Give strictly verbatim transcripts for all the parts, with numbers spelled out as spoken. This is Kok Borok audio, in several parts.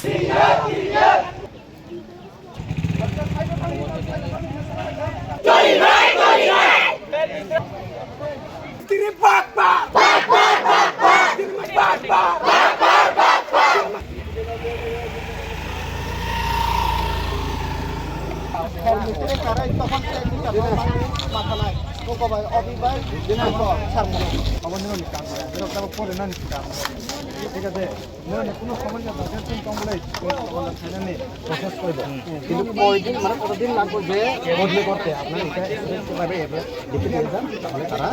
ঠিক আছে। কিন্তু কয়দিন, মানে, কতদিন লাগবে যে বদলি করতে? আপনার এটা এভাবে দেখে দিয়ে যান, তাহলে তারা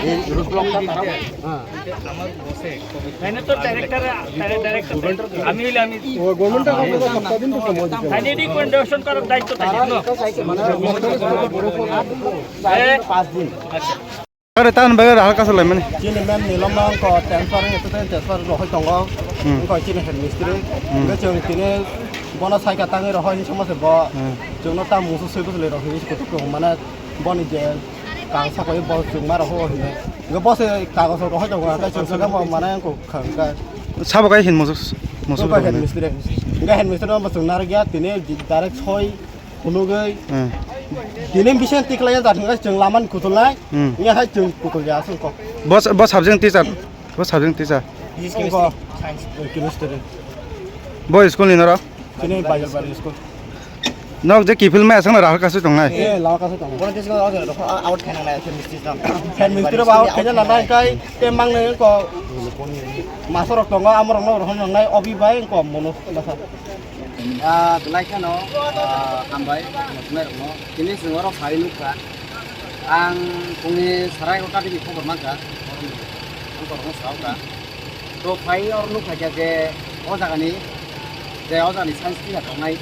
এই রোড ব্লকটা তারা, হ্যাঁ। তাইলে তো ডাইরেক্টর, তাইলে ডাইরেক্টর। আমি হইলে আমি। ও গভর্নমেন্টটা আপনাদের সপ্তাহ দিন তো সময় দিতে হবে। তাইলে রিকমেন্ডেশন করার দায়িত্ব তাইলে। তারা এটা চাইছে, মানে, বড় করে আর দিন তো চার দিন, পাঁচ দিন। আচ্ছা। Are tan bagwi halka salai mani. Chini mem nilom no ko transfer ni tete transfer rohoi tongo. Hmm. Ko chini head mistri. Hmm. Ko chong tini bono saika tangwi rohoi ni somose bo. Hmm. Chong no tam musu sui bus le rohoi ni kutuk ko mana boni je kang sa koi bo chong ma roho hine. Ko bo se kagos rohoi tongo ka chong sa ka bo mana ko khang ka. Sabo kai hin musu musu. Ko head mistri. Ko head mistri no bo chong nar gya tini direct soi Phunugwi. Hmm. Dini bisi tiklai ya jathung chwng laman kutulnai. Hmm. Nya hai chwng kutul ya aswk kok. Bo, bo subject teacher. Bo subject teacher. Chwng ko. Chemistry. Bo school ni noro? Chini Bajalbari school. Nok je kifil mai aswk na rahal kasu tongnai. Eh, lawa kasu tongnai. Bo je school out khaina nai chemistry sam. Chemistry ba out khaina nai kai te mang nai ko. Masarok tongo amorok no rohon nai obi bai ko mono. Ah, belai kheno, ah, hambai, muchunai rokno. Tini chwng oro phai nukha. Ang phungni sarai egarota digi khobor mankha. Ang borokno saokha. To phai oro nukha khe je o jagani, je o jagani science teacher tongnai,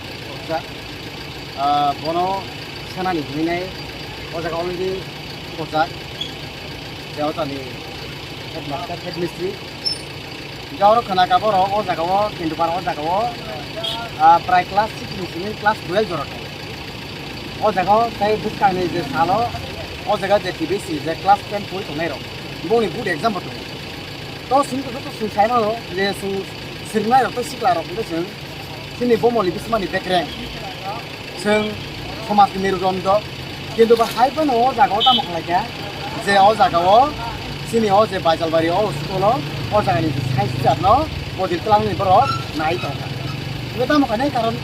ah, bono sanani hinwi nai o jaga already bujak. Je o jagani headmaster, headmistress. Hingke oro khwnaka borok o jaga o Kendupar o jaga o, ah, prai class six ni simi class twelve jora tongo. O jaga o tei bwskangni je salo o jaga je T B C je class ten pori tongnai rok bongni board exam bo tongo. To simi to joto chwng sai mano je chwng swrwngnai rok tei sikla rok hingke chwng chini bomoli bismani bekreng. Chwng somajni merudondo, kintu bo hai phano o jaga o tamo khlai kha, je o jaga o chini o je Baijalbari o school o, o jaga ni science teacher no bojil twlang ni borok nai tong kha. Bo tamo khainai karon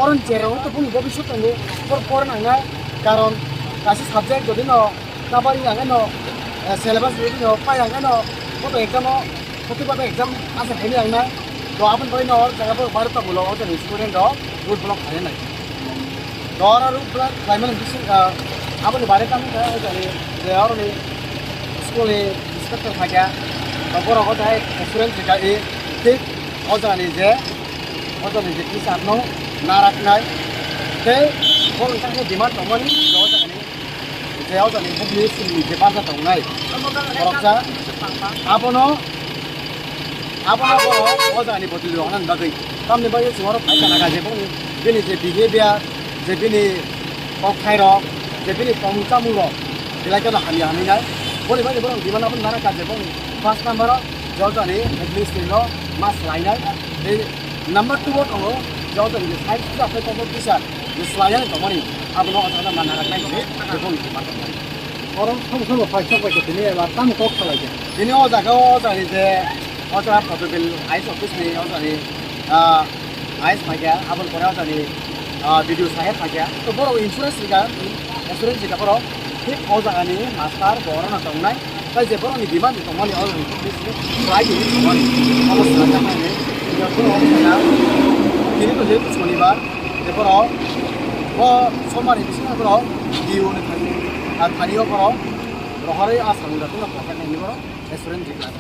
oro ni cherao to boni bobiswt tongo, bor por nangnai, karon kaisa subject jodi no Tabari ang ano, eh, syllabus review no pai ang ano, boto exam o, khuti boto exam asa khaini ang na, to aboni bagwi no jaga bo baro ta mulo o jani student rok road block khainai. To oro road block khlaimani bising, ah, aboni bare tamo kha o jani je oro ni school ni inspector khaikha, to borok o jai student khaikha i thik o jani je, o jani je teacher no naraknai, tei borok ni demand tongmani o jani. Je o jagani bokni chwngni je barsa tongnai, khoroksa, abono, abono bo o jagani bodol rok hwnani bagwi. Tamni bagwi chwng oro phai kana kha je bokni, bini je behavior, je bini kokthairok, je bini tongmung chamung rok, belai kheno hamya hwnwi nai. Boni bagwi borok demand abono nana kha je bokni first number o je o jagani administration rok ma swlainai. Tei number two o tongo je o jagani science teacher tei teacher je swlainani tongmani. Abono o jaga manna rok nai se, bebong ni ma tong nai. Oro thong thong phai sok bai tini eba tamo kok khalai khe. Tini o jaga o jani je o jaga Photobil I S office ni o jani, ah, I S phaikha, aboni pore o jani, ah, B D O saheb phaikha. To borok insurance rika, insurance rika borok thik o jaga ni master bo oro no tong nai. Tai je borok ni demand tongmani o jani office ni khlai di tongmani. Obo swlai jak nai ni. Tini to jehetu shonibar. Tei borok bo sombar ni bisingo borok D O ni thani, ah, thani o borok rohorwi a samung da tungma project ni borok restaurant ni khlai.